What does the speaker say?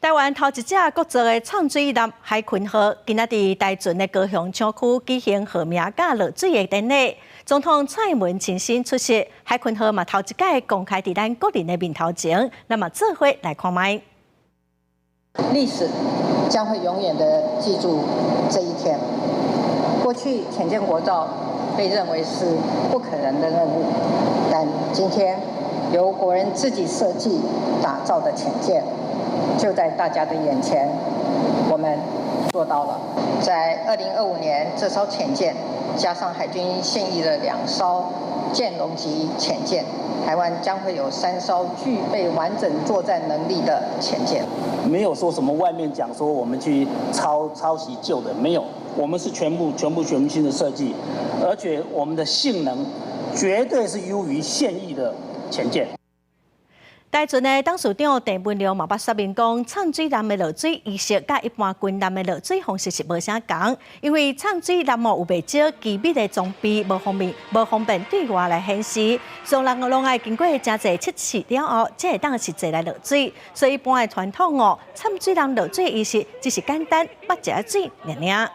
台灣頭一隻國造的歑水艦海鯤號，今仔佇台船的高雄廠區舉行號名佮落水的典禮，總統蔡英文親身出席，海鯤號嘛頭一擺公開佇咱國人的面頭前，咱嘛做伙來看覓。歷史將會永遠的記住這一天。過去潛艦國造被認為是不可能的任務，但今天由國人自己設計打造的潛艦，就在大家的眼前，我們做到了。在2025年，這艘潛艦加上海軍現役的兩艘劍龍級潛艦，台灣將會有三艘具備完整作戰能力的潛艦。沒有說什麼外面講說我們去抄襲舊的，沒有，我們是全部全部全新的設計，而且我們的性能絕對是優於現役的潛艦。台船的董事長鄭文亮嘛捌說明講，歑水艦的落水儀式佮一般軍艦的落水方式是無啥仝，因為歑水艦有袂少機密的裝備，無方便對外來顯示，所以攏愛經過誠濟測試了後，才會當實際來落水。所以一般的傳統哦，歑水艦落水儀式只是簡單捌一下水爾爾。